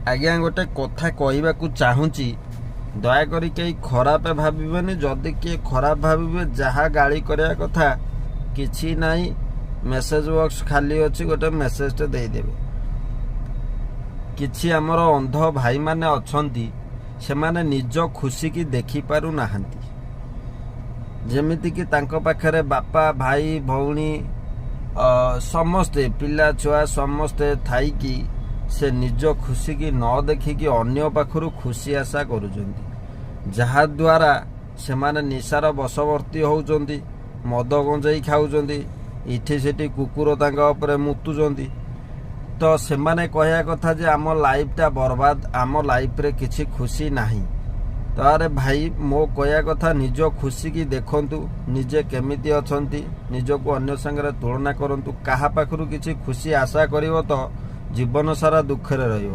ଆଜ୍ଞା, ଗୋଟେ କଥା କହିବାକୁ ଚାହୁଁଛି। ଦୟାକରି କେହି ଖରାପ ଭାବିବେନି। ଯଦି କିଏ ଖରାପ ଭାବିବେ, ଯାହା ଗାଳି କରିବା କଥା, କିଛି ନାହିଁ, ମେସେଜ ବକ୍ସ ଖାଲି ଅଛି, ଗୋଟେ ମେସେଜଟେ ଦେଇଦେବେ। କିଛି ଆମର ଅନ୍ଧ ଭାଇମାନେ ଅଛନ୍ତି, ସେମାନେ ନିଜ ଖୁସିକି ଦେଖିପାରୁନାହାନ୍ତି। ଯେମିତିକି ତାଙ୍କ ପାଖରେ ବାପା, ଭାଇ, ଭଉଣୀ, ସମସ୍ତେ, ପିଲା ଛୁଆ ସମସ୍ତେ ଥାଇକି ସେ ନିଜ ଖୁସିକି ନ ଦେଖିକି ଅନ୍ୟ ପାଖରୁ ଖୁସି ଆଶା କରୁଛନ୍ତି, ଯାହାଦ୍ୱାରା ସେମାନେ ନିଶାର ବଶବର୍ତ୍ତୀ ହେଉଛନ୍ତି, ମଦ ଗଞ୍ଜେଇ ଖାଉଛନ୍ତି, ଏଠି ସେଠି କୁକୁର ତାଙ୍କ ଉପରେ ମୁତୁଛନ୍ତି। ତ ସେମାନେ କହିବା କଥା ଯେ ଆମ ଲାଇଫଟା ବର୍ବାଦ, ଆମ ଲାଇଫରେ କିଛି ଖୁସି ନାହିଁ। ତ ଆରେ ଭାଇ, ମୋ କହିବା କଥା, ନିଜ ଖୁସିକି ଦେଖନ୍ତୁ, ନିଜେ କେମିତି ଅଛନ୍ତି, ନିଜକୁ ଅନ୍ୟ ସାଙ୍ଗରେ ତୁଳନା କରନ୍ତୁ। କାହା ପାଖରୁ କିଛି ଖୁସି ଆଶା କରିବ ତ ଜୀବନ ସାରା ଦୁଃଖରେ ରହିବ।